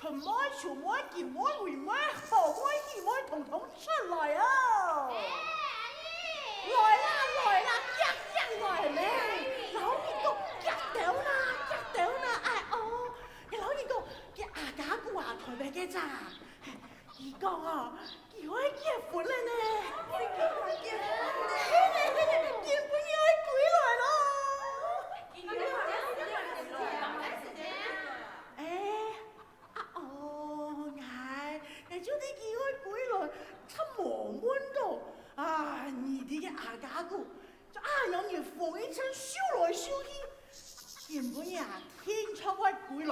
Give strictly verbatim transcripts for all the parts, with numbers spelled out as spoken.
春妹、秋妹、金妹、尾妹、好妹、喜妹，統統出來哦！來啦，來啦，遽遽來咩？摎你講，遽兜啦，遽兜啦，哎哦，摎你講，該阿家姑啊，頭擺該隻啊，佢講哦， 佢愛結婚了呢！係呢，係呢，今晡日愛歸來咯！哎，啊哦，𠊎，𠊎就知佢愛歸來，正無問到。啊，你這个阿家姑， 就恁樣日風一陣咻來咻去。今晡日啊，定著會歸來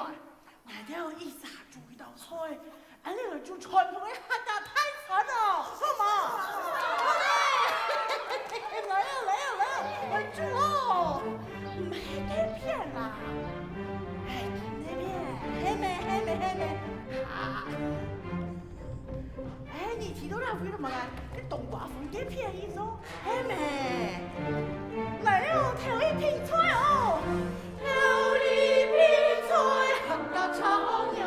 ，𠊎兜一儕煮一道菜，恁樣來煮傳統个客家大餐哦，好無？好嘞！來哦，來哦，來哦，來煮哦！毋係該片啦，係該片，係咩，係咩，係咩？啊！ 哎，你提到該位做麼个？該冬瓜風該片意思，係咩？來哦，頭一品菜哦！頭一品菜，客家炒肉，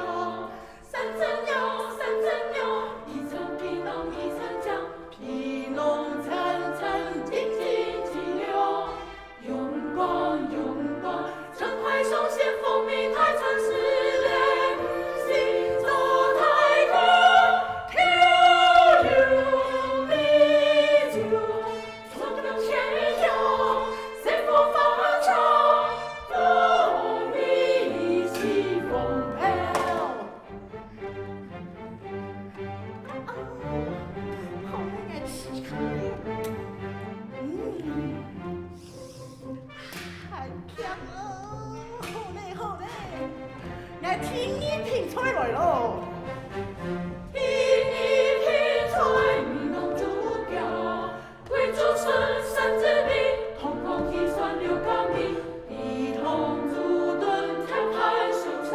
三層肉，三層肉，一層皮囊，一層醬，皮囊層層，金金金亮。 陽光，陽光，正派上線，風味太真實嘞。心中大哥，頭有米酒，出入天堂，隨風翻唱，風味西風飄。 哦，好个人氣口味。嗯，還香哦，好嘞，好嘞。來，第二品菜來咯。第二品菜，美濃豬腳， 桂竹筍、三子皮，通通提出六角米，一同煮燉，添番芫荽，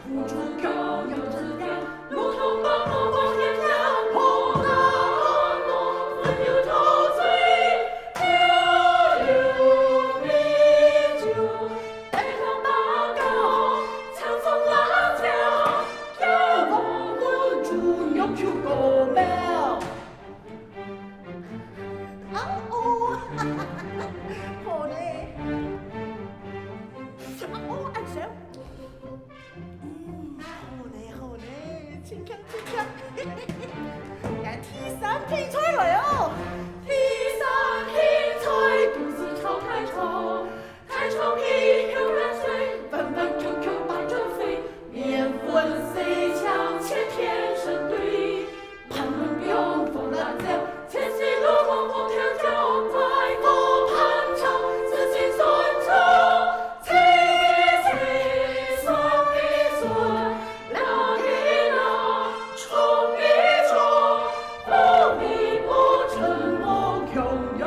苦竹蕎、楊子蕎，滷湯包、焖包、甜甜，好難忘，還有土嘴，還有米酒，白糖、八角，青蔥、辣椒，薑黃滾，豬肉就過燎。 啊哦，好呢。啊哦，恁香。嗯，好呢，好呢，真香，真香。來，第三品菜來哦。第三品菜，肚屎炒大腸。 大腸皮，豆乾水，彎彎曲曲八爪飛，麵粉細長，切片成堆，盤攏放紅辣椒，切絲滷黃黃條條，快火pan炒，自家酸醋，切一切，蒜一蒜，辣一辣，蔥一蔥，風味保證無共樣。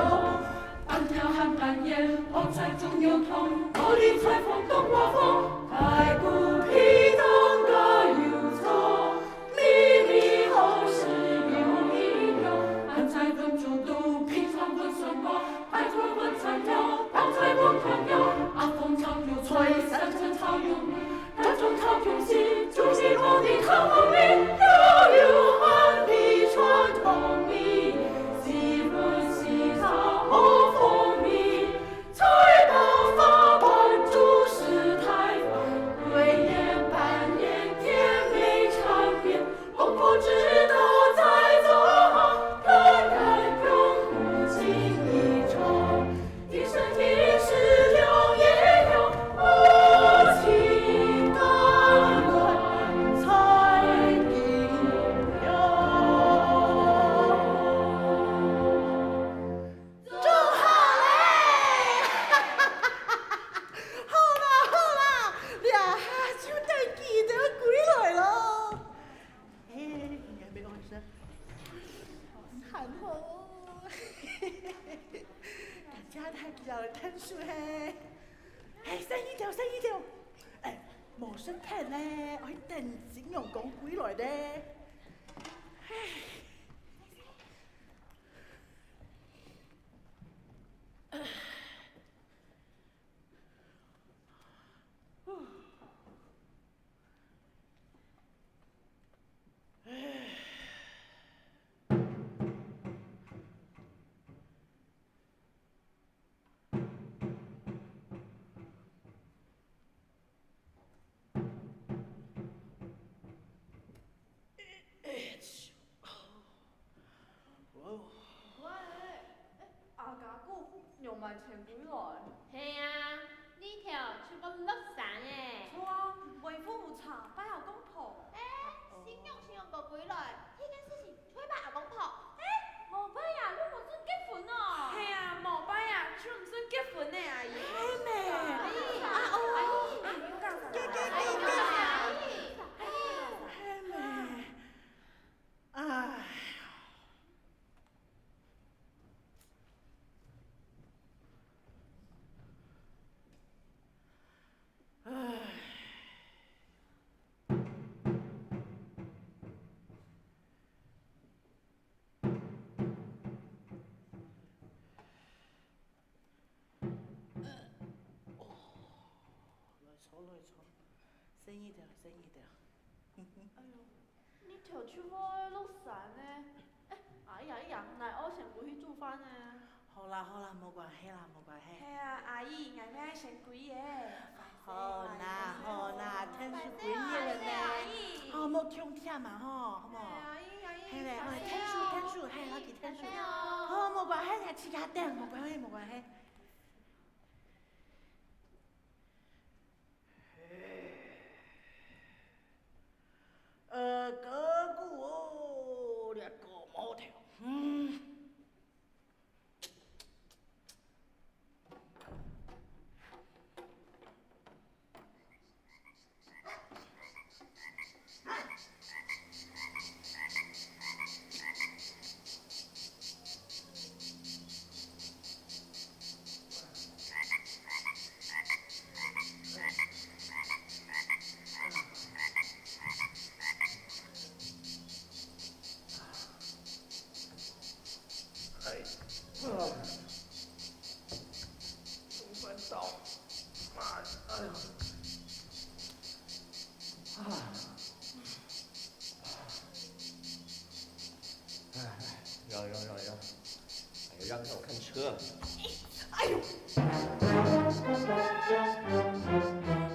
粄條鹹粄圓，泡菜豬肉湯，高麗菜飯冬瓜風，排骨皮蛋加油蔥，美味好食又營養。鹹菜炆豬肚，品嘗炆酸瓜，排骨炆菜條，包菜炆湯圓，鴨飯炒油菜，三層炒魷魚， 各種炒東西，就係我的好口味，又有漢皮傳統味，西粉西炒好風味，菜包發粄，豬屎大飯，粿圓、粄圓、甜美纏綿，功夫之道在做，人人用心一種。 提升提示用也用，不停感恩才景亮。做好咧！好啦，好啦，這下就等佢兜歸來咯。 哎，應該沒關係。很好哦。感謝大家的看書嘿。哎，細義兜，細義兜。哎，無食忒呢，愛等新娘公歸來呢。哎。細義兜，細義兜。哎喲，日頭就會落山呢。哎，哎呀哎呀，𠊎愛先歸去煮飯呢。好啦好啦，無關係啦，無關係。係啊，阿姨，𠊎乜愛先歸耶。好啦好啦，天時歸日了呢。哦，莫傷忝啊吼，好無？哎呀，阿姨，阿姨，係咧，哦，謝謝哦。天數天數，係，好，去天數。謝謝哦。好，無關係啦，自家等，無關係無關係。 呃，哥哥哦，這个毛头，嗯。哎，啊，中饭到，啊，哎呀，啊。 哎，哎，让，让，让，让，哎呀，让开，我看车。哎呦！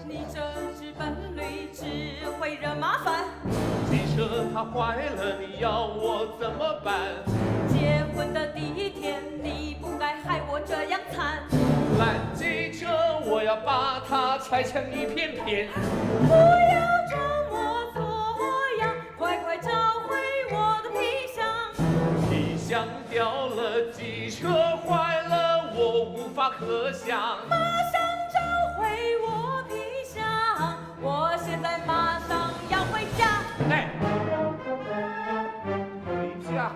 你这直奔驴只会惹麻烦。汽车它坏了，你要我怎么办？结婚的第一天，你不该害我这样惨。烂汽车，我要把它拆成一片片。不要装模作样，快快找回我的皮箱。皮箱掉了，汽车坏了，我无法可想。马上找回我皮箱，我现在马上要回家。哎，回家？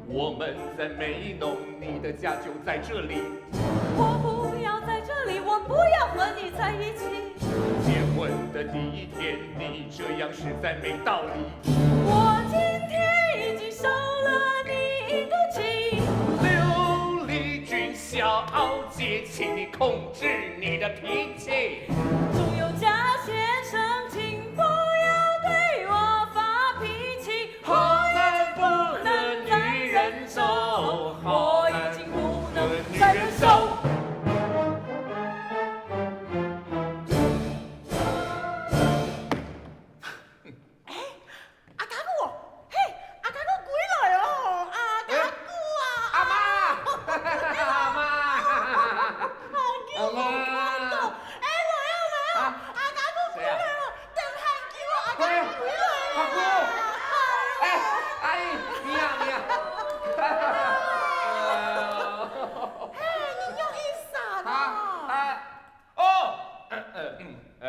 我们在美浓，你的家就在这里。我不要在这里，我不要和你在一起。结婚的第一天，你这样实在没道理。我今天已经受了你一口气。刘丽君小姐，请你控制你的脾气。总有假先生，请不要对我发脾气。好男不能女人走，好男不能女人走。 哎，阿家姑，嘿，阿家姑歸來哦，阿家姑啊！哎，阿媽，阿媽，阿媽。哎，來啊，來啊，啊，阿家姑歸來哦，等很久啊，阿家姑歸來哦。哎，阿姑，哎，阿姨，你好，你好。哎呀。嘿，你有意思啊？啊，啊， 哦，呃，呃，嗯，哎。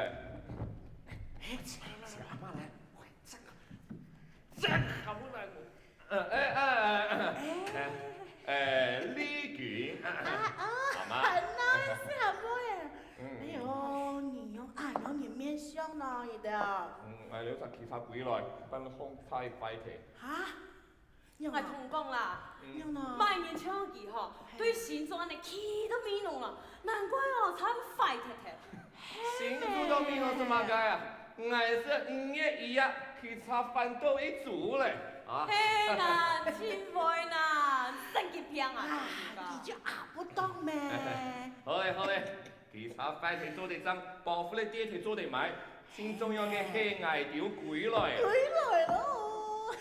哎，是阿媽來，喂，真好，真好，不然我，呃，哎，哎，哎，哎，哎，麗君，啊，啊，阿媽。很nice，很不错。嗯。哎喲，你用恁樣个面相呢，你的。嗯，哎，有隻汽車歸來，半路風吹壞忒。哈？ 𠊎同你講啦，嗯。麼人像佢吼，嘿。對心臟恁樣企到美濃啦，難怪哦，差點壞忒忒。心臟到美濃係麼个啊？𠊎係五月一啊，汽車翻倒一組咧，啊。嘿啦，真會啦，神經病啊，啊，神經病。佢就阿不懂咩。好咧，好咧。 佢車壞忒做得整，保護咧跌忒做得買，最重要个係𠊎兜歸來。歸來咯！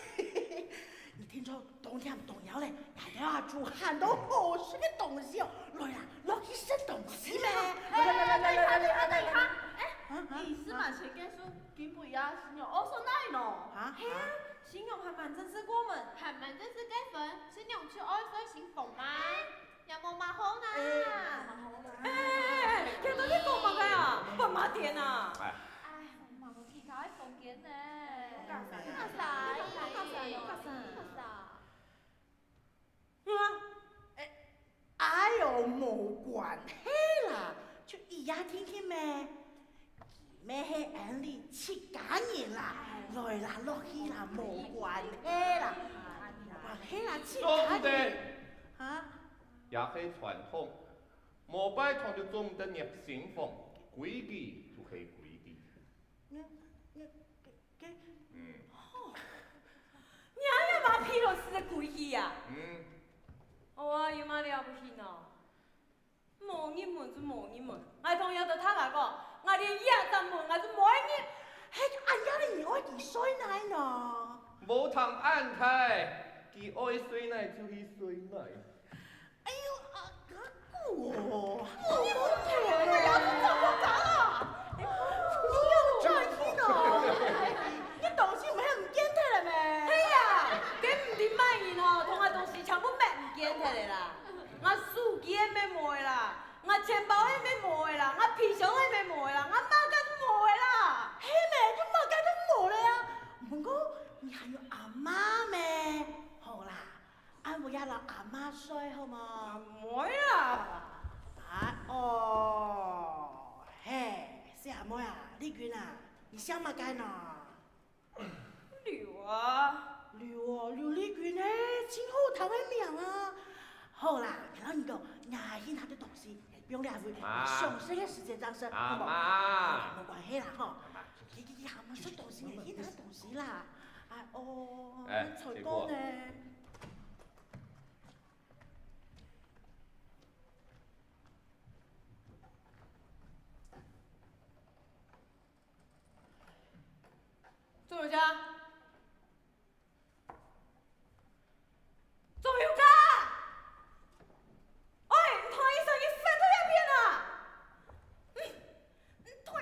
你聽著當甜當枵咧，大家啊，就喊到好食个東西哦！來啦，落去食東西咩？哎，等一下，等一下，等一下，等一下。哎，啊，啊，你是滿前結束，今晡日啊，新娘愛送哪呢？啊？係啊，新娘還滿正式過門，還滿正式結婚，新娘就愛睡新房嗎？ 也無麼好啦。哎，也無麼好啦。哎，哎，哎，哎，這到底講麼个啊？半麻癲啊！哎。哎，無麼个其他个房間呢。有較啥？有較啥？有較啥？有較啥？嗯啊。哎，哎喲，無關係啦，就一夜定定咩？ 佢乜係𠊎俚自家人啦，來啦，落去啦，無關係啦。無關係啦，自家人。做毋得。哈？也係傳統，無拜堂就做毋得入新房，規矩就係規矩。嗯，有麼了不起呢？無入門就無入門，𠊎同樣對大家講，𠊎連這隻門𠊎就無愛入。係恁樣你愛佢睡哪呢？無通恁大，佢愛睡哪就去睡哪。哎喲，啊，阿姑哦，我不懂了，這怎麼搞啊？哎，你有轉去呢？你東西毋係毋見忒了咩？係啊，該毋知麼人哦，同𠊎東西全部搣毋見忒了啦！𠊎手機仔乜無了啦，𠊎錢包仔乜無了啦，𠊎皮箱仔乜無了啦，𠊎麼个都無了啦！係咩？你麼个都無了啊？毋過你還有阿媽咩？好啦，恁會也摎阿媽睡好無？毋會啦！啊，哦，嘿，細阿妹啊，麗君啊，你姓麼个呢？ 劉啊。劉哦，劉麗君呢，盡好聽个名啊。好啦，𠊎摎你講，𠊎去拿兜東西，放這位，啊。詳細个時間正說，阿好無？媽。好啦，無關係啦，吼。阿媽。去去去，阿媽食東西，去拿東西啦。哎哦，哎，菜乾呢？ 鍾永嘉，鍾永嘉！喂，你同𠊎一聲，你飛到哪片啊？你，你同𠊎，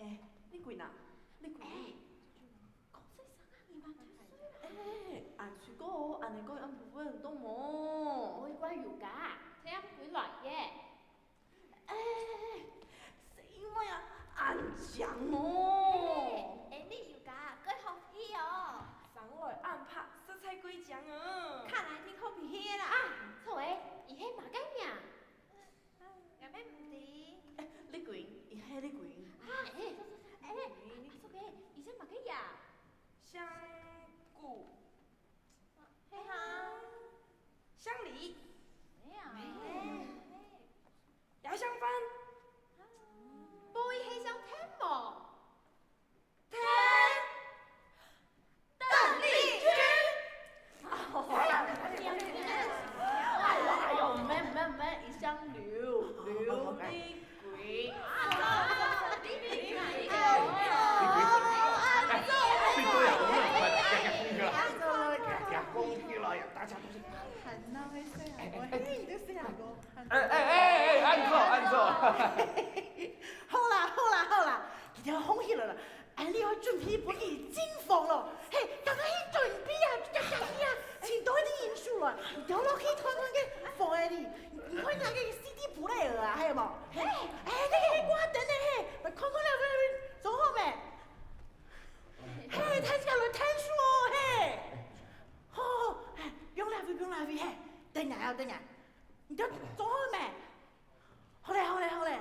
欸，你滾啊，你滾。欸，講細聲啊，你嘛忒細啦。欸，恁衰个，恁呢講恁部分懂無？毋會怪有家，聽毋出來耶。欸，細妹啊，恁靚哦。欸，欸，你有家，蓋好睇哦。生來恁白，色彩蓋靚哦。看來你好脾氣啦。啊，著欸，你係麼个名？ 𠊎乜毋知。欸，麗君，佢係麗君。啊，欸，欸，阿叔欸，佢姓麼个呀？姓古。係哈。姓李。係啊。欸。也姓范。啊，無佢係姓田無？ 田。鄧麗君。哎喲，哎喲，毋係，毋係，毋係，佢姓劉，劉麗君。啊，著，著，著，麗君，麗君。啊，著，著，著，大家都是很鬧的小孩，你就是那個很哎，哎，哎，哎，恁著，恁著。好啦，好啦，好啦，佢兜䟘起來了。 恁樣愛準備分佢進房囉。嘿，趕快去準備啊，遽遽去啊，請多一點人手來，你兜落去看看該房仔裡，你看那個CD player啊，還有無？嘿，哎，那個係掛燈的嘿，來看看那位，裝好沒？嘿，大家來𢯭手哦，嘿。好，好，好，哎，不用來回，不用來回，嘿，等下哦，等下。你兜裝好沒？ 好咧，好咧，好咧，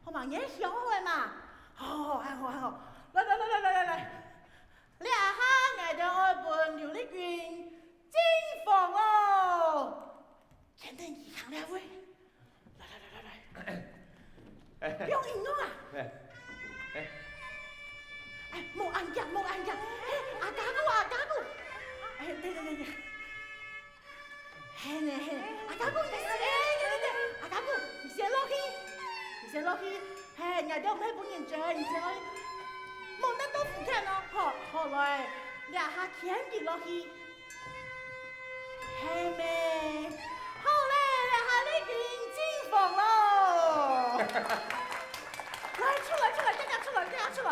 好嘛，你想好咧嘛？好，好，還好，還好。來，來，來，來，來，來，來。這下𠊎兜愛分劉麗君進房囉。牽等佢行這位。來，來，來，來，來。哎。不用緊張啊。哎。哎。哎，莫恁遽，莫恁遽。哎，阿家姑，阿家姑。哎，對，對，對，對。 係呢，係呢，阿家姑，你先，哎，對，對，對，阿家姑，你先落去，你先落去，嘿，𠊎兜毋係分人追，你先落去，莫躡到附近哦，好，好來，這下牽佢落去，係咩？好咧，這下你已經進房囉。來，出來，出來，遽遽出來，遽遽出來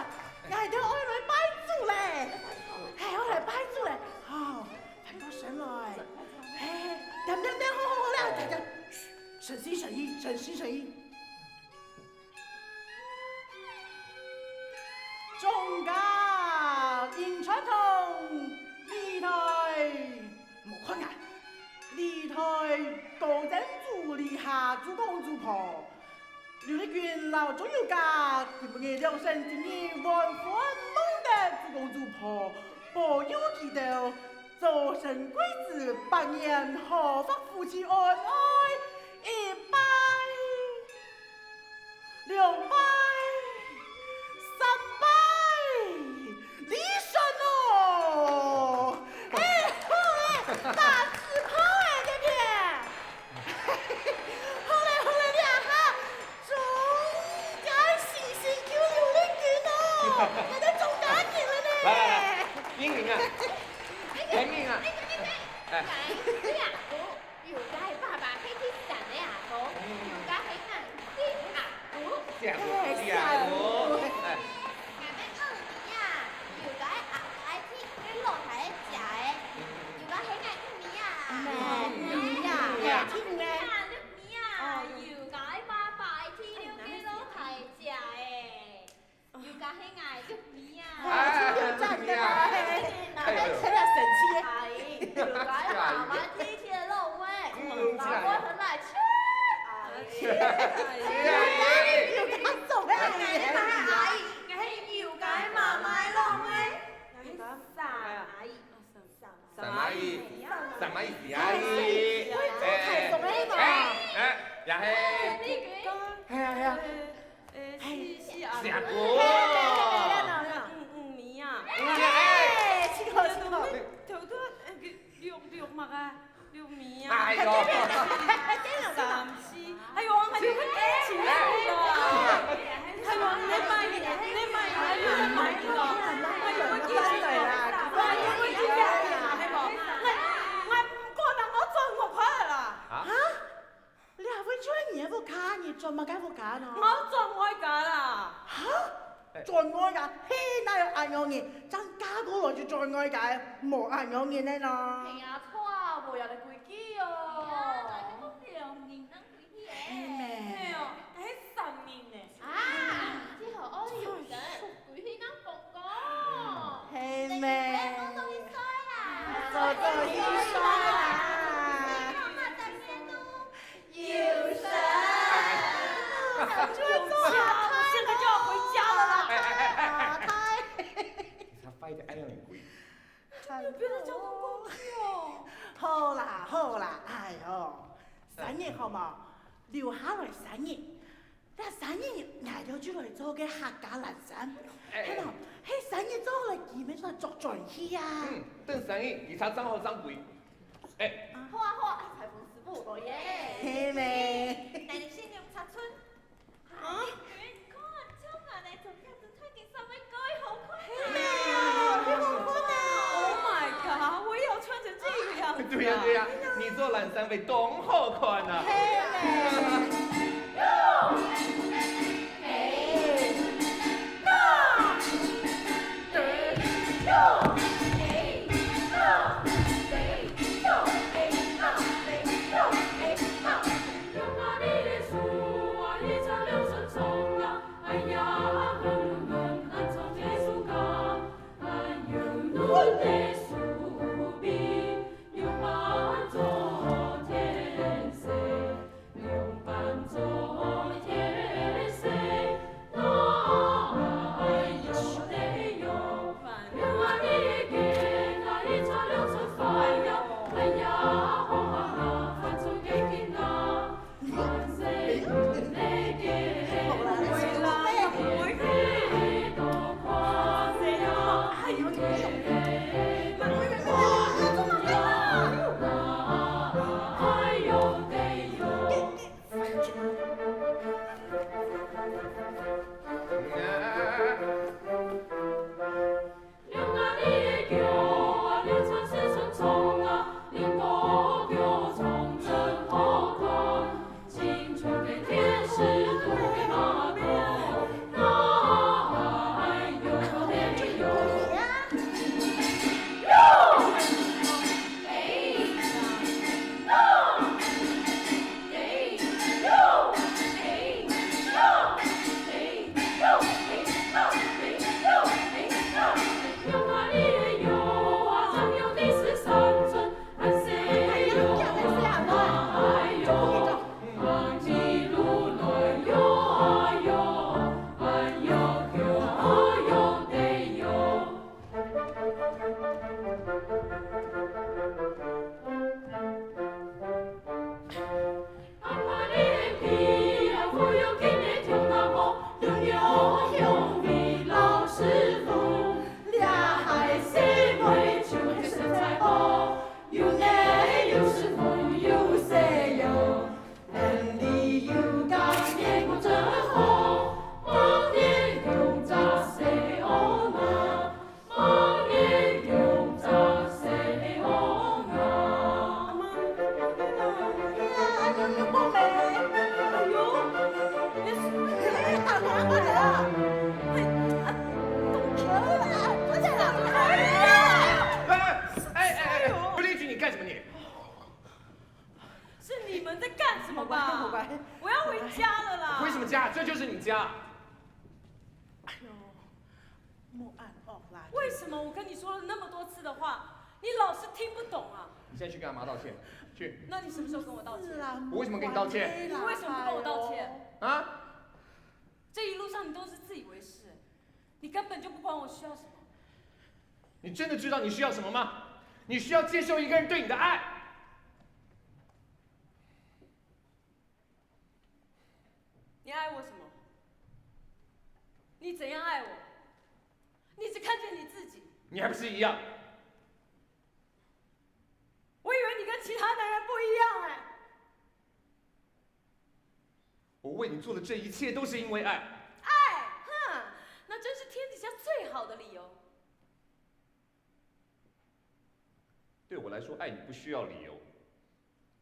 ，𠊎兜愛來拜祖咧，嘿，愛來拜祖咧，好。 翻過身來。嘿，恬恬恬，好好好，來，恬恬，噓，誠心誠意，誠心誠意。眾家應傳統，理台。莫看啊，理台高僧祖，理下祖公祖婆。 劉麗君摎鍾有嘉，今晡日兩儕今日完婚蒙得祖公祖婆保佑佢兜，早生貴子，百年好合，夫妻恩愛。一拜，兩拜，三拜， 離身哦！哎，好咧，打紙炮哎，對不對？好咧，好咧，這下，終於成親尞了，你看哦，𠊎兜中大人了呢。來，來，來，英明啊，英明啊，哎。 有家个爸爸係第三个阿公，有家係𠊎第二阿姑。第二阿姑，第二阿姑。哎。𠊎乜二姨啊，有家个阿爸係第一个老弟个姐仔，有家係𠊎二姨啊。二姨啊，二姨啊。二姨啊，有家个爸爸係第六个老弟个姐仔。 有家係𠊎玉米啊。哎，真有讚的啦，哎，嘿，哎，哎，真的神奇耶。哎，有家係爸爸第一个老妹，嗯，老妹很來笑。哎，哎，哎，有家做哎。哎，哎，哎，有家係媽媽个老妹，哎，三阿姨。 三阿姨，三阿姨，四阿姨，哎，哎，哎，也係。係啊，係啊。哎，四，四阿姑。係啊，係啊，係啊。五，五姨啊。哎，哎，七個，七個。頭拄，哎，六，六麼个？六姨啊。哎喲。三四。 哎喲，𠊎就會記清楚了。哎喲，你買，你買，你買，哎喲，𠊎就會記清楚了。哎喲，𠊎就會記清楚了，係無？𠊎，𠊎毋過當𠊎轉屋下了啦。啊？啊？你還會轉你个屋下，你轉麼个屋下呢？𠊎轉外家啦。哈？哎，轉外家，嘿，哪有恁樣人，正嫁過來就轉外家，無恁樣人个咯。係啊，錯啊，無這个規矩哦。係啊，哪个講兩人 係咩？係哦，該係三人呢。啊，只好愛有人，規氣人講講。係咩？你毋好當佢衰啦。做做佢衰啦。媽媽在面都有神。有神，我現在就要回家了啦。哎，哎，哎，哎，哎。你才發一个愛用鬼。 你不要再交通工具哦。好啦，好啦，哎喲，三日好無？留下來三日，該三日𠊎兜就來做个客家闌珊。哎。係無？係三日做好來，佢乜出來作轉戲啊。嗯，等三日，佢才正好正歸。哎。好啊，好啊，哎，裁縫師傅，來耶。係咩？來，你先用擦唇。 啊？你看，像恁呢，做樣子，佢个衫會蓋好看啊。係啊，幾好看啊！Oh my god，我也要穿成這個樣子啊。對呀，對呀，你做闌珊會當好看啊。係咧。哎，哎，哎，哎，哎，刘丽君，你干什么你？是你们在干什么吧？我要回家了啦。回什么家？这就是你家。哎呦，莫恁惡啦。为什么我跟你说了那么多次的话，你老是听不懂啊？你现在去跟他妈道歉，去。那你什么时候跟我道歉？是啦，我为什么跟你道歉？你为什么不跟我道歉？啊？这一路上你都是自以为是，你根本就不管我需要什么。你真的知道你需要什么吗？你需要接受一个人对你的爱。你爱我什么？你怎样爱我？你只看见你自己。你还不是一样？我以为你跟其他男人不一样哎。 我为你做的这一切都是因为爱。爱，哼，那真是天底下最好的理由。对我来说，爱你不需要理由。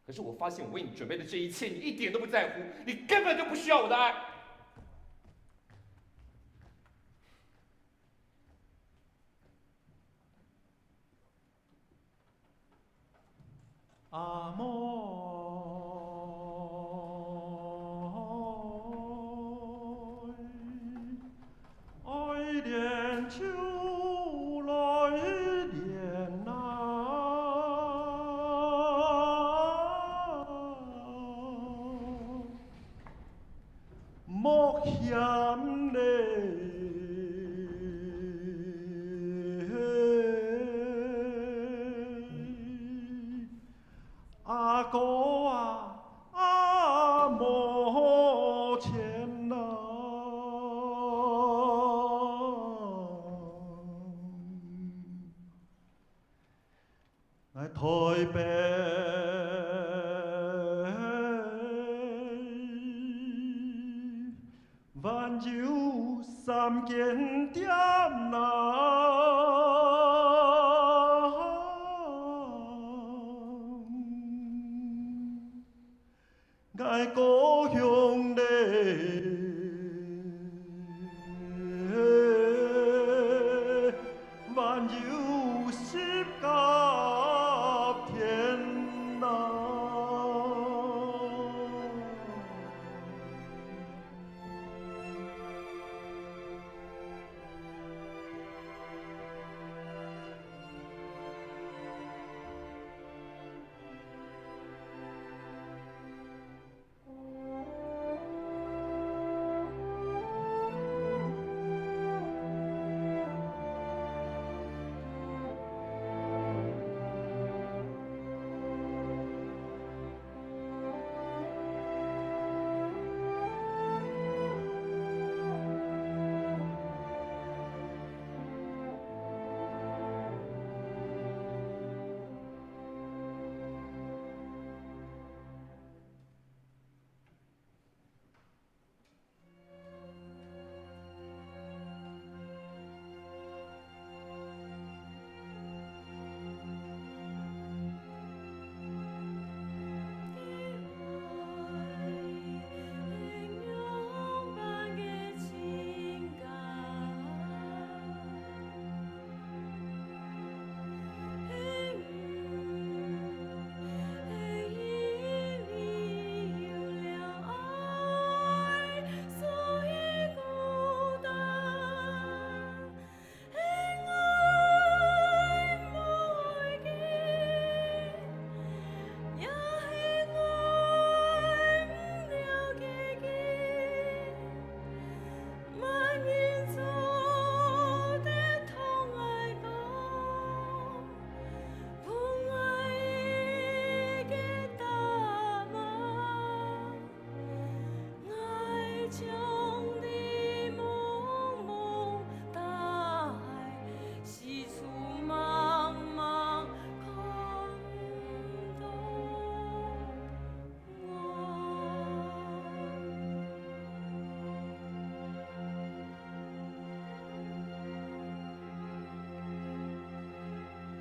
可是我发现我为你准备的这一切，你一点都不在乎，你根本就不需要我的爱。阿妹，愛練就來練啊！ 莫嫌累。阿哥啊，阿無錢啊。 𠊎台北還有三間店啊。 𠊎故鄉咧，還有十甲田啊。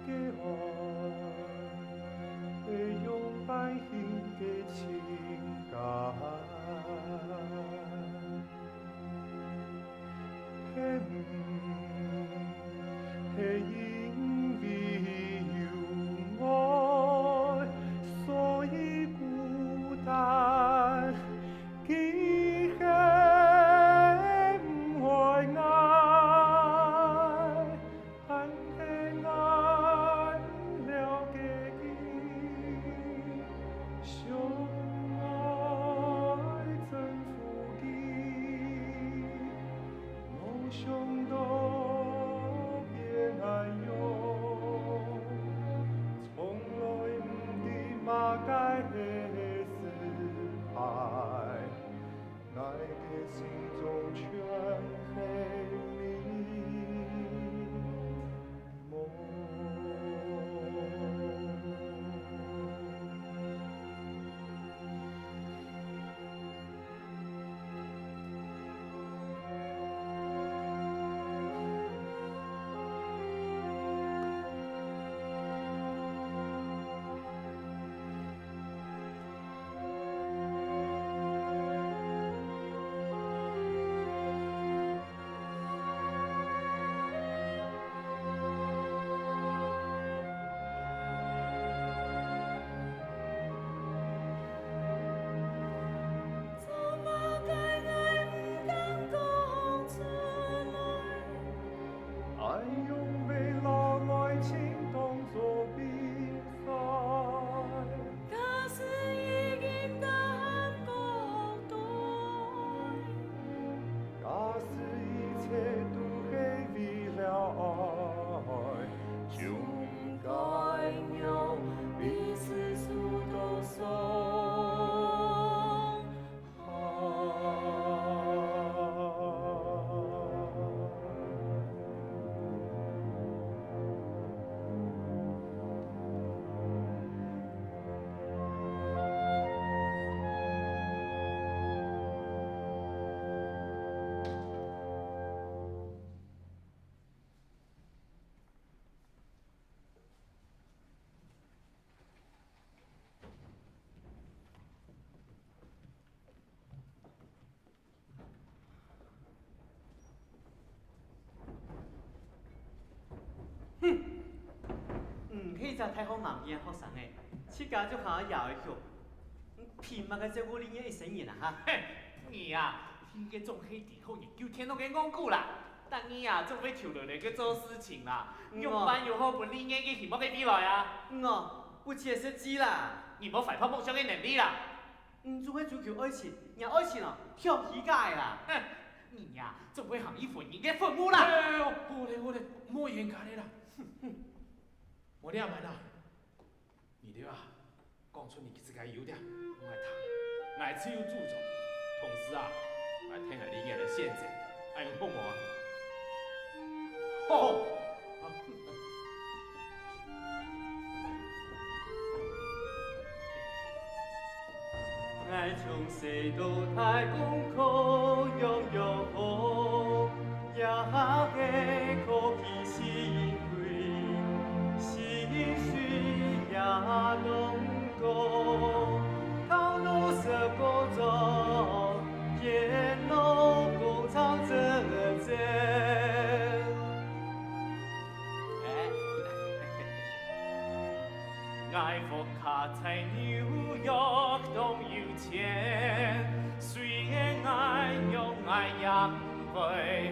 个愛，係用百姓个情感。係毋係因為有愛，所以孤單？ 佢係毋愛𠊎，還係𠊎毋了解佢，想愛征服佢，無想到變恁樣。 從來毋知麼个係失敗，𠊎个心中全係迷大學畢業學生仔，自家就行到這位去，憑麼个照顧林業一生人啊哈？嘿，你啊，應該總係知道研究電腦个戇牯啦。但你啊，總會偷懶个做事情啦，仰般有好分林業个希望个未來啊？嗯哦，不切實際啦。你無懷抱夢想个能力啦。你總係追求愛情，若愛情哦，忒虛假个啦。哼，你呀，總會行入婚姻个墳墓啦。哎喲，好咧好咧，莫冤家咧啦。莫這樣啊，你兜啊，講出你自家个優點，𠊎聽，𠊎自有主張。同時啊，𠊎聽𠊎林業个選擇，恁樣好無啊？好。好。 𠊎從細到大功課樣樣好，也係靠佢辛苦，薪水也當高，頭路識過做，電腦工程正正。 𠊎屋下在紐約當有錢，雖然𠊎窮，𠊎也毋會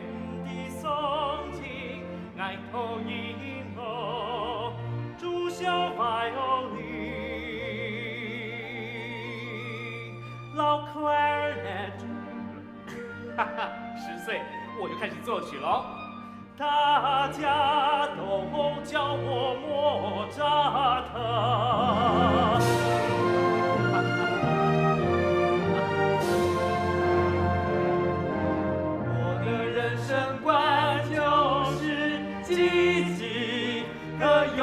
毋知傷心。𠊎討厭我朱小壞哦你，老clarinet。哈哈，十歲我就開始作曲咯。 大家都叫我莫扎特。我的人生觀就是積極和勇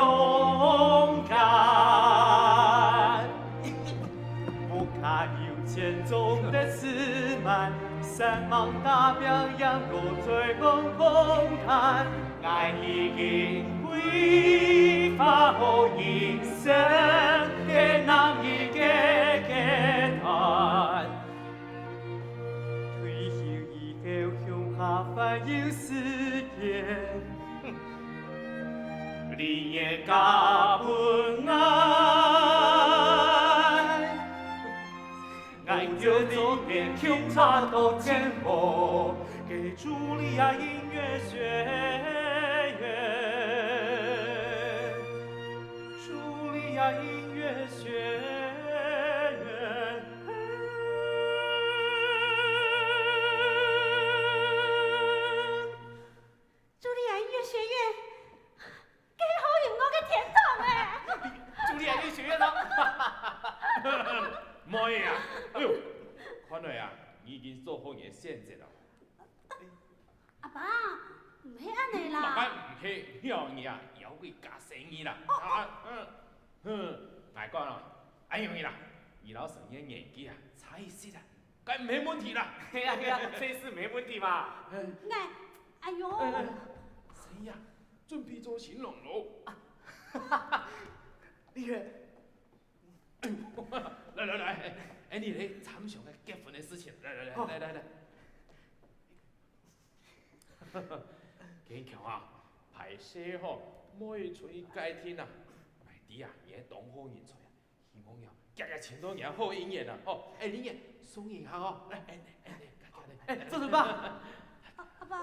敢。 不怕有錢總得自滿，山盟大表仰過最風空談。𠊎已經規劃好人生个另一個階段。退休以後鄉下環遊世界。 你也嫁分𠊎，𠊎就做你个警察到前方，給茱莉亞音樂學院，茱莉亞音樂學院。 茱莉亞音樂學院，該係好音樂个天堂欸！茱莉亞音樂學院啊！妹啊，哎喲，看來啊，你已經做好你个選擇了。阿爸，毋係恁仔啦。麼个毋係？你啊，妖怪假細義啦！啊，嗯，哼，𠊎講啊，哎喲你啦，你摎神仙年紀啊，差一息啊， 該毋係問題啦。係啊係啊，這是沒問題嘛。𠊎，哎喲，哎，哎，誰呀？準備做新郎咯。你，哎喲，來來來，哎，你來參詳个結婚个事情，來來來，好。來來來。 堅強啊，歹勢吼，妹出去界定啊。𠊎知啊，你係當好人才啊，希望你啊，遽遽尋到你个好姻緣啊，吼。哎，你送你一下哦，來，哎，哎，哎，哎，遽遽來。哎，做得吧？阿，阿爸。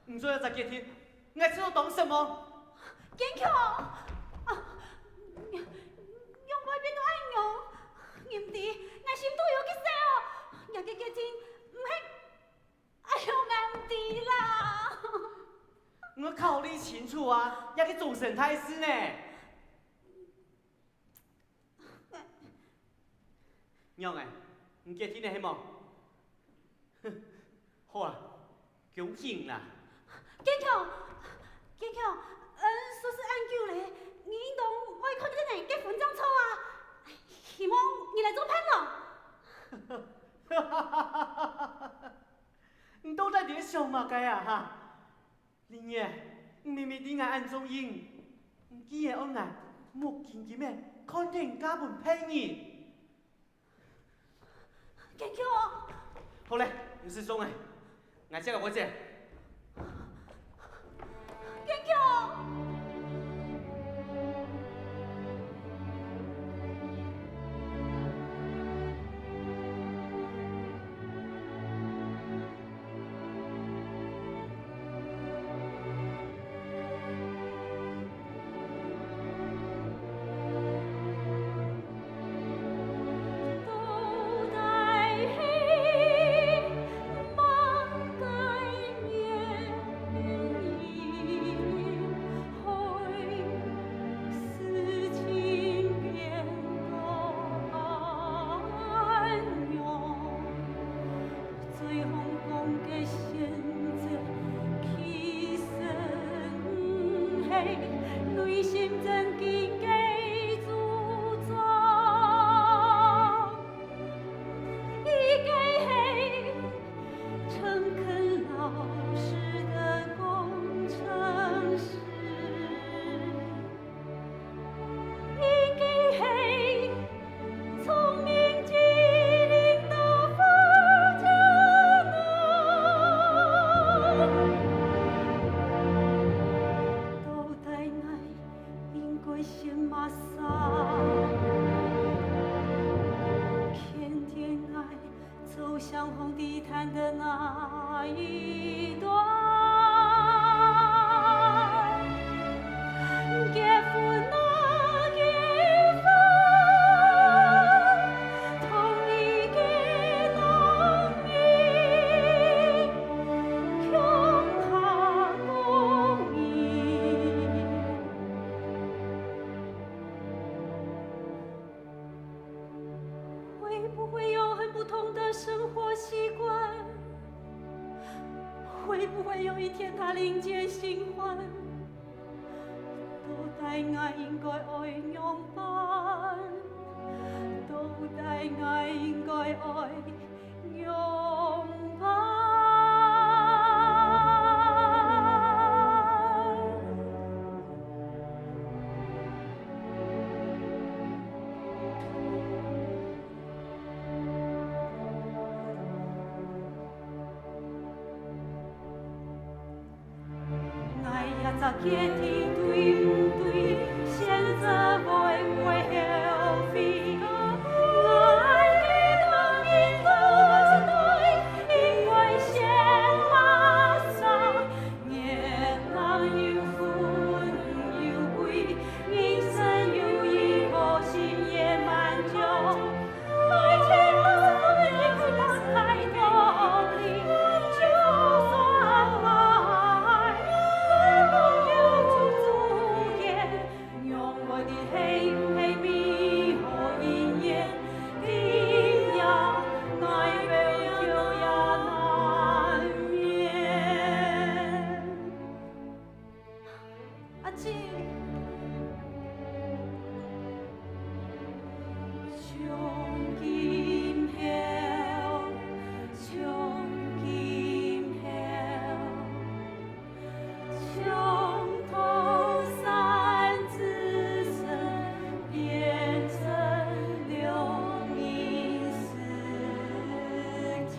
你做得再決定，𠊎知道當什麼？堅強，啊，仰會變到恁樣？你毋知，𠊎心肚有幾細哦，這个決定毋係 哎喲，𠊎毋知啦。𠊎考慮清楚啊，這个終身大事呢。仰仔，你決定了係無？好啊，恭喜你啦！堅強，堅強，嗯，熟識恁久咧，你應當愛看見𠊎結婚正著啊！希望你來做伴郎。 你到底在想麼个啊哈？林業，你明明知𠊎恁中意你，你竟然愛𠊎目金金仔看定你嫁分別人。堅強！好咧，毋使送咧，𠊎自家會走。堅強！不會有一天他另結新歡。到底𠊎應該愛仰般？到底𠊎應該愛仰般？ 𠊎也在決定對毋對，選擇會毋會後悔。𠊎个人生到底應該選麼儕？月亮有分有歸，人生有意義，心願滿足。 阿姊。從今後，從今後，從桃山之春變成龍吟詩間。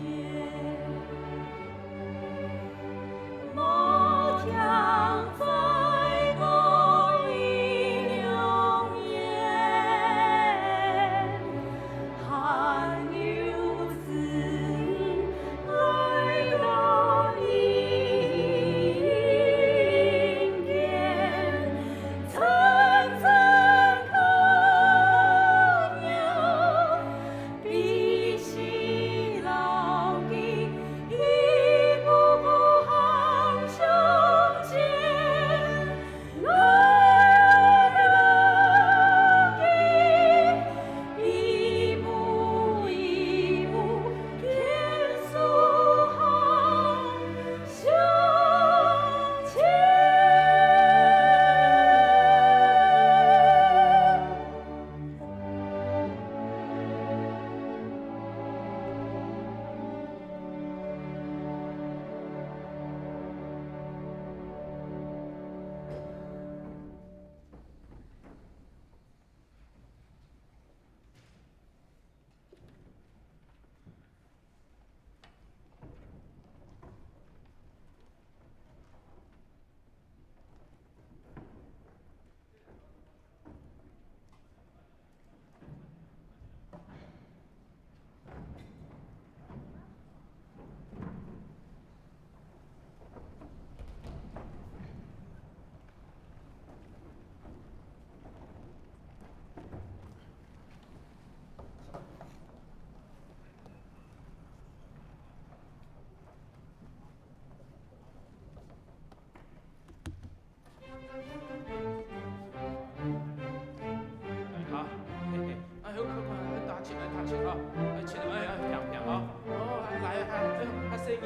好，嘿嘿，哎，好，快快，快，踏青，哎，踏青啊，哎，請，哎，哎，平平啊，哦，哎，來啊，哎，哎，細義，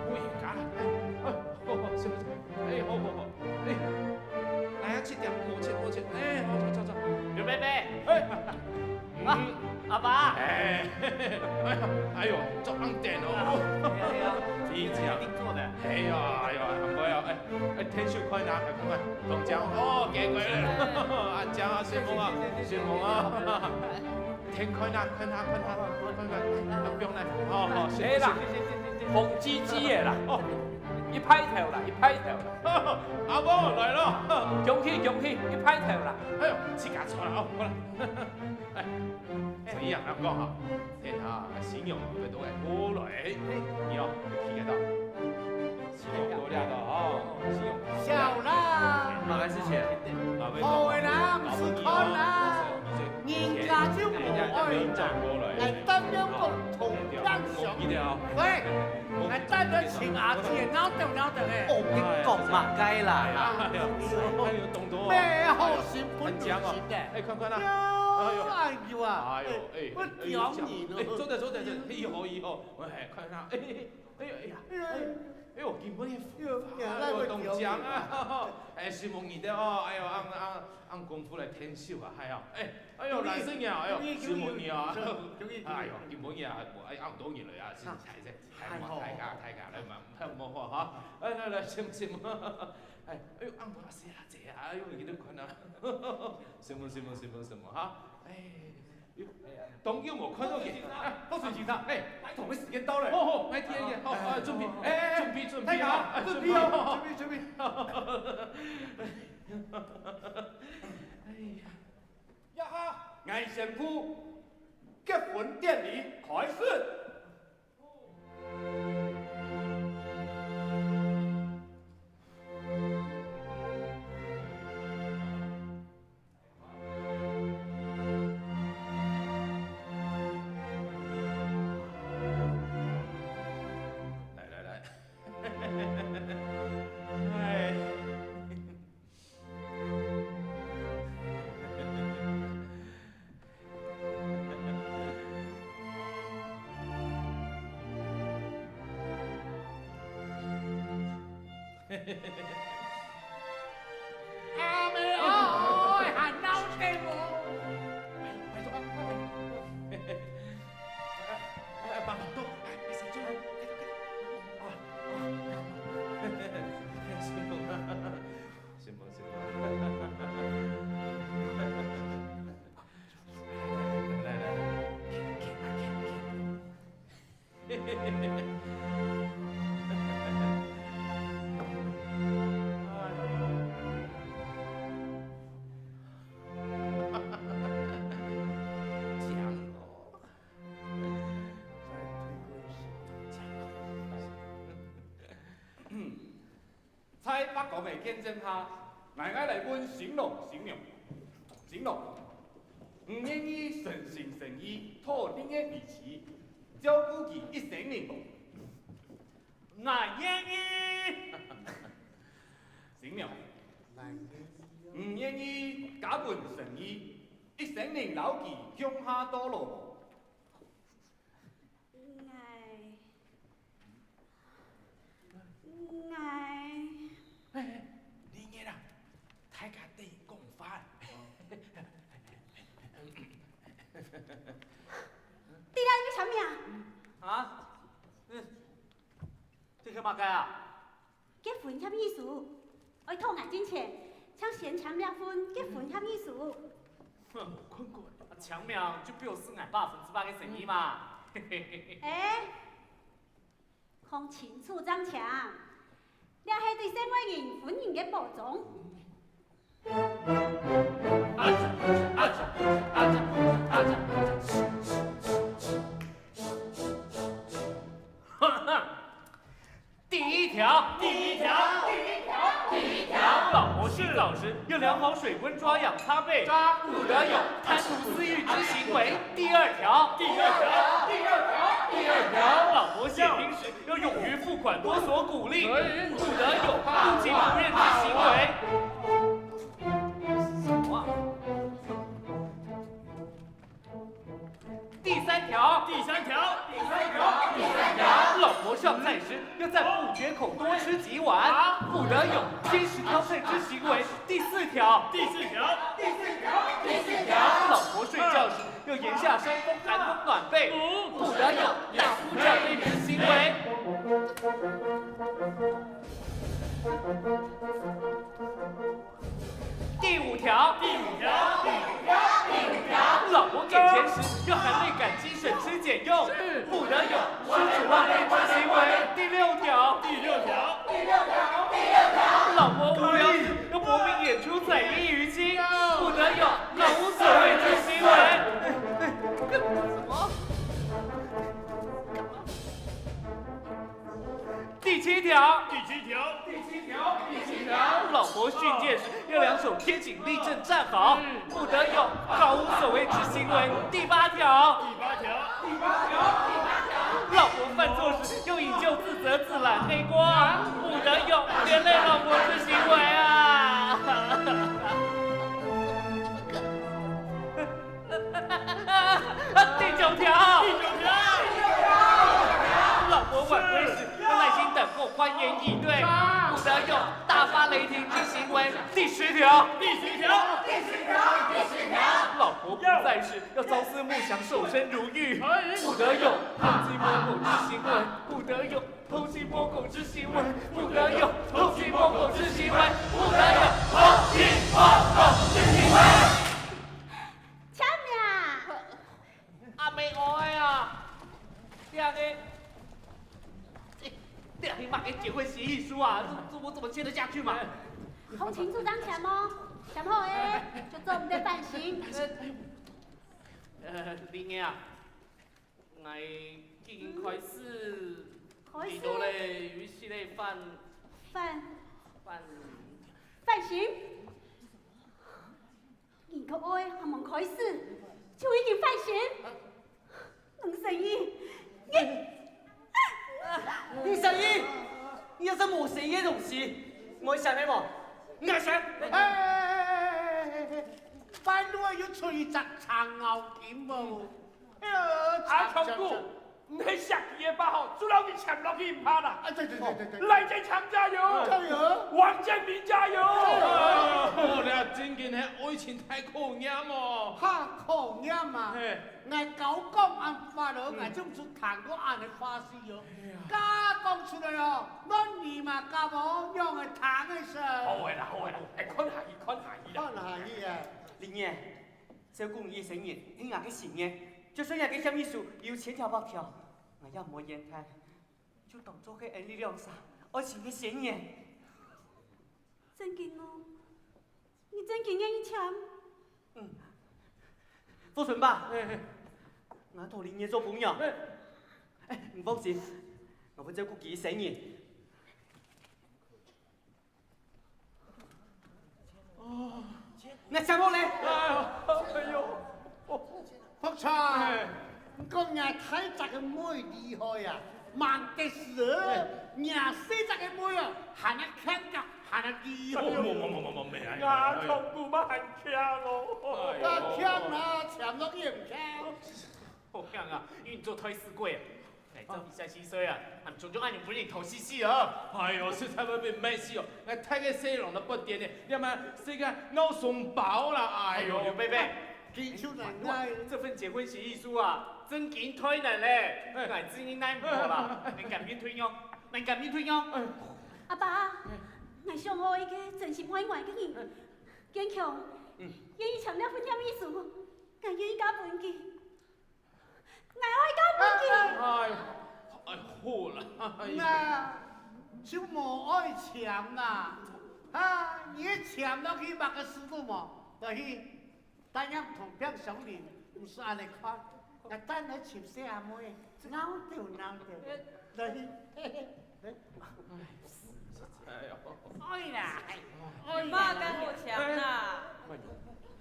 回家，哎，哎，好，好，好，哎，好，好，好，哎，來啊，七點，五七，五七，哎，好，走，走，走，劉伯伯，哎，啊，嗯。阿爸。哎，哎呀，哎呦，做暗点哦。啊，對啊，對啊，第一次啊。一定做的。哎呀，哎呀，很不要，哎。 哎，天秀看啊，看看，同江哦，結果了，啊，江啊，順風啊，順風啊，天看啊，看啊，看啊，看看，啊，不用了，哦，哦，順風，哎啦，順風，順風，順風。紅雞雞的啦，哦，一派頭啦，一派頭啦，阿婆來了，恭喜恭喜，一派頭啦，哎呦，自家坐了哦，過來，哎，陳姨啊，恁講哈， 天下新娘都會過來，你哦，去該到，新娘到了哦，新娘。笑啦，麼个事情？好个啦，毋使看啦，人家就無愛啦。哎，單單講同樣想，喂，哎，單單請阿姐，鬧得鬧得哎。哦，你講麼个啦？哎呀，哎呀，哎呦，懂得哦。咩好心不如行的。哎，看看啦，哎呦，哎呦啊，哎呦，哎。 不屌你了。哎，坐等，坐等，坐等，哎呦，哎呦，哎，看他，哎，哎呦，哎呀，哎，哎喲，今晡日，哎喲，當靚啊！哎，承蒙你兜哦，哎喲，恁、恁、恁功夫來𢯭手啊，哎喲，哎，哎喲，來生呀，哎喲，承蒙你啊，哎喲，今晡日啊，無，哎，恁多人來啊，真係大勢，哎，大家，大家來嘛，莫好哈，哎，來來，承蒙承蒙，哎，哎喲，恁多細孻仔啊，哎喲，你兜看啊，承蒙承蒙承蒙承蒙哈，哎。 當久無看到佢。哎，福順先生，哎，拜託，時間到了。好好，𠊎聽一下，好，啊，準備，哎，準備準備，大家，啊，準備哦，準備準備。哎呀，這下，𠊎宣布，結婚典禮開始。 來來來，哎。 阿姆哀，還鬧得無？哎，拜託，哎，哎，幫忙到，哎，你先出來，快點，快點。啊，啊。辛苦了，辛苦，辛苦。 来来来，在伯公个見證下，𠊎、𠊎來問新郎新娘。新郎，你願意誠心誠意討你个為妻，照顧佢一生人無？𠊎願意。新娘，𠊎願意。你願意加分誠意，一生人摎佢共下到老無？ 𠊎、𠊎……哎，哎，你熱啊？大家等講話。你來，你簽名。啊？嗯，這係麼个啊？ 結婚協議書，愛討𠊎進前，請先簽這份結婚協議書。哼，啊，簽名就表示𠊎百分之百个誠意嘛。哎，看清楚正簽，這係對細妹人婚姻个保障。 第一條，第一條，第一條，第一條。老婆洗澡時要量好水溫，抓癢擦背，抓，不得有貪圖私慾之行為。第二條，第二條，第二條，第二條。老婆血拼時要勇於付款，多所鼓勵，不得有不情不願之行為。 第三條，第三條，第三條，第三條。老婆上菜時要在補缺口多吃幾碗，啊，不得有偏食挑菜之行為。第四條，第四條，第四條，第四條。老婆睡覺時要言下山風，寒風暖被，嗯，不得有打呼欠飛之行為。 第五條，第五條，第五條，第五條。老婆給錢時要含淚感激，省吃儉用，是，不得有食指浪費之行為。第六條，第六條，第六條，第六條。老婆無聊時要搏命演出，才藝於親，不得有老無所謂之行為。哎，哎，幹什麼？ 第七條，第七條，第七條，第七條。老婆訓誡時要兩手貼緊，立正站好，嗯，不得有毫無所謂之行為。第八條，第八條，第八條，第八條。老婆犯錯時要引咎自責，自攬黑鍋，不得有連累老婆之行為啊！ 第九條，第九條，老婆晚歸時要耐心等两个欢颜一对，不得有大发雷霆之行为。第十条，第十条，第十条，第十条。老婆不在时，要朝思暮想，守身如玉，不得有偷鸡摸狗之行为，不得有偷鸡摸狗之行为，不得有偷鸡摸狗之行为，不得有偷鸡摸狗之行为。簽名。阿妹哀啊，这个，这，这是嘛个结婚协议书啊？这，这我怎么签得下去嘛？同情主张签哦，签好诶，就做毋得反省。呃，林爷啊， 𠊎既經開始，開始。知道咧，有一息仔反，反，反，反省？你个哀還吂開始，就已經反省？吳生義，你，吳生義，你這隻無誠意个東西，𠊎想个無？𠊎想。哎，半路又出一隻程咬金哦。 哎呀，阿強哥，你係惜佢个吧吼，就摎佢簽落去毋怕啦。啊，對對對對對。賴建昌加油！加油！王建民加油！加油！哦，這真經係愛情大考驗哦。哈，考驗啊！嘿。𠊎搞講恁法哦，嗯。𠊎就毋識聽過恁个話事哦。哎呀。加講出來哦，論你嘛加無，仰會聽得成？好个啦，好个啦，哎，看下去，看下去啦。看下去啊。林爺， 照顧你一生人，係𠊎个心願。就算這个協議書有千條百條，𠊎也毋會怨嘆，就當做係𠊎俚兩儕愛情个宣言。正經哦，你正經願意簽？嗯。福順伯，嘿，嘿。𠊎討你做餔娘。嘿。哎，你放心，𠊎會照顧佢一生人。 哦。𠊎想好咧。哎喲，哎喲。福昌，嘿。你講若大隻个妹厲害啊，吂得事哦，嘿。若細隻个妹啊，還較強壯，還較厲害。哎喲，無，無，無，無，無，無，哎喲，哎喲。哎喲。啊，強姑媽還強哦。哎喲。啊，強啊，強到也毋強。 好樣啊，你做大師哥啊！哎，做比賽時衰啊，俺總總恁樣分人討死死哦。哎喲，實在會分罵死哦！𠊎大个細郎都不點呢，你嘛世界鬧雙胞啦！哎喲，哎喲，劉伯伯，記住了，哎，𠊎這份結婚協議書啊，正經忒難咧，哎。𠊎正經耐無啦，哎。你敢願退讓？你敢願退讓？哎。阿爸，哎。𠊎想愛一個真心愛𠊎个人，哎。堅強，嗯。願意簽這份協議書，𠊎願意嫁分佢。 𠊎愛嫁分佢。哎，哎，好啦，哎。那就無愛簽啦。啊，你簽落去麼个事都無，落去，大家同病相憐，毋使恁樣看。𠊎等下尋細阿妹，鬧鬥鬧鬥，落去。 哎喲。哎呀，哎，你嘛敢好簽啦？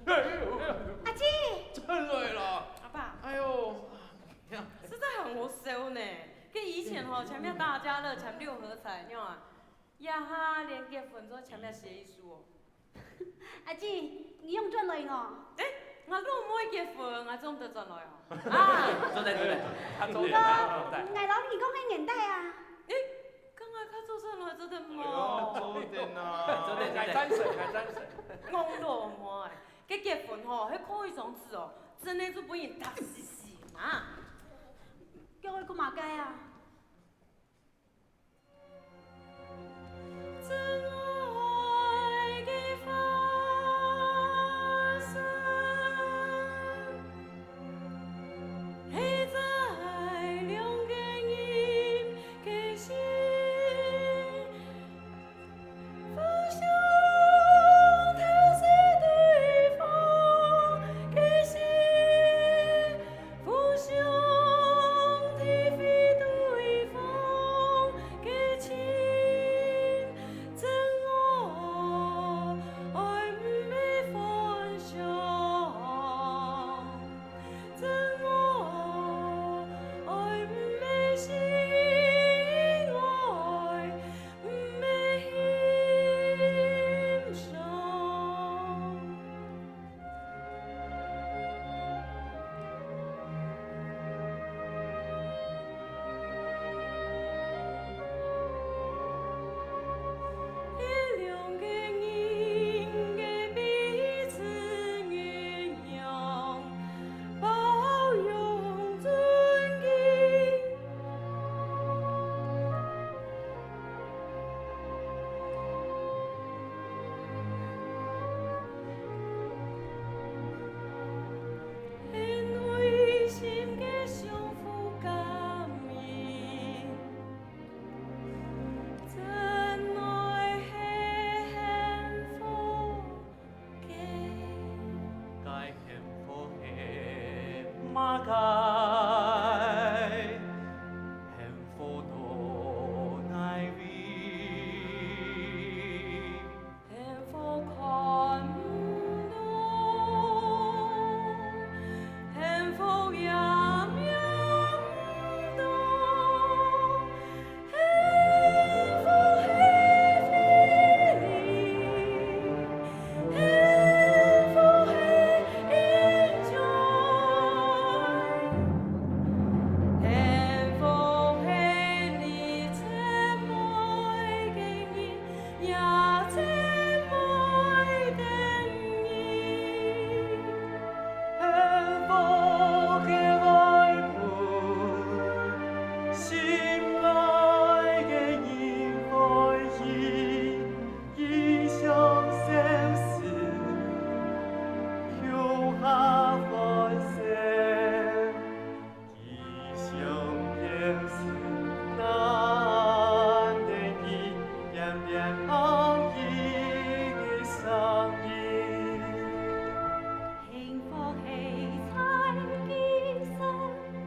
哎喲，阿姊，轉來了。阿爸，哎喲，呀，實在很好笑呢。佢以前吼，簽咩大家樂，簽六合彩，你看啊，這下連結婚都簽咩協議書哦。 阿姊，你仰轉來哦？誒，𠊎老妹結婚，𠊎做毋得轉來哦。啊，做得，做得，做得。𠊎摎你講个年代啊。誒，該𠊎較早轉來做得無？哎喲，做得啊。做得，做得。𠊎贊成，𠊎贊成。戇老妹，該結婚吼，係蓋一張紙哦，真个就分人踏死死嘛。叫𠊎講麼个啊？幸福到哪位？幸福看毋到，幸福也摸毋到。 幸福係在佢身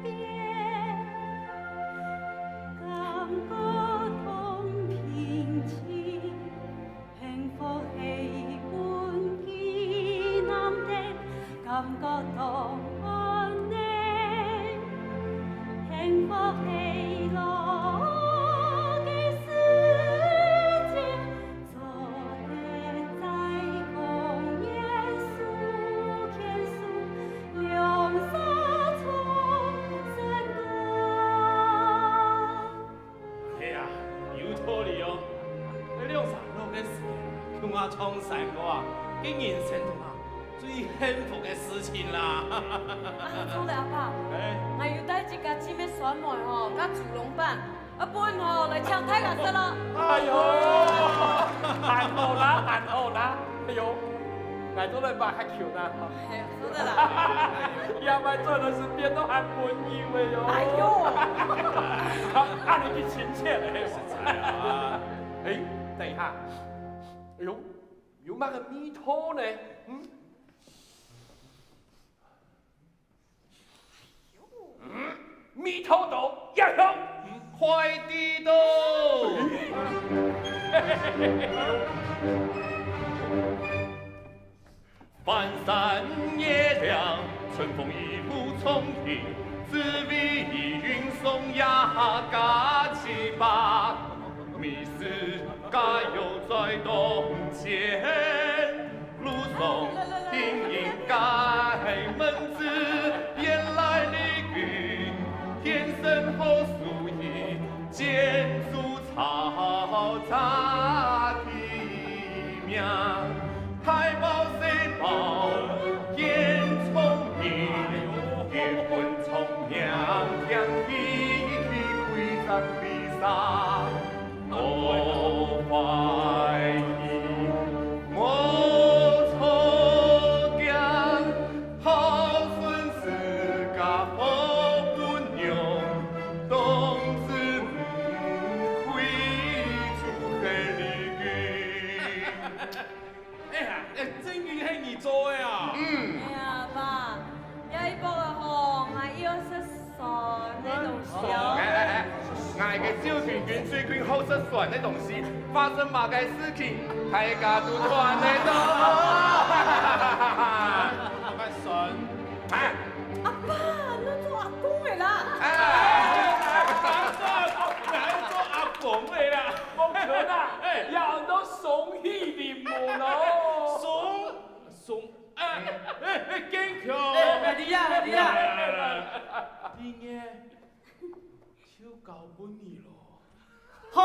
邊，感覺當平靜。幸福係分佢攬等，感覺當安寧。幸福係老个世界， 係啊，有道理哦。兩儕老个時，共下唱山歌啊，該人生中啊，最幸福个事情啦。恁樣做了，阿爸，哎。𠊎有帶自家姊妹選妹吼，佮豬籠粄， 啊，分吼，來請大家食咯。哎喲，還好啦，還好啦。哎喲，𠊎都來把較窮啦。哎喲，收得啦。也買做的是變到還分你的喲。哎喲。啊，恁樣去親切嘞。實在啊。哎，等一下。哎喲，有麼个味道呢？嗯？ 嗯，味道到，也香，快啲到。翻山越嶺，春風一路衝天，紫微雲送呀加七八，美食佳肴在當前。 路上行人皆問字，原來李煜天生好手藝，煎、煮、炒、炸、提名。大包細包，揀聰明，結婚聰明，聽起去開張比賽。 莫懷疑，莫錯驚，孝順自家好本樣，當之無愧就係李煜。 哎呀，哎，真經係你做个啊？嗯。哎呀，爸，這一駁啊吼，𠊎又愛食酸个東西哦。哎，哎，哎，𠊎个趙君君最近好食酸个東西，發生麼个事情，大家都傳得到。麼个酸？啊？ 阿爸，你做阿公个啦。哎，哎，哎，做阿公，哪有做阿公个啦？公孫啊，哎。也安到雙喜臨門哦。雙，雙，哎，哎，哎，堅強。哎，哎，你啊，哎，你啊。哎，哎，哎，哎，今日就交分你咯。 好。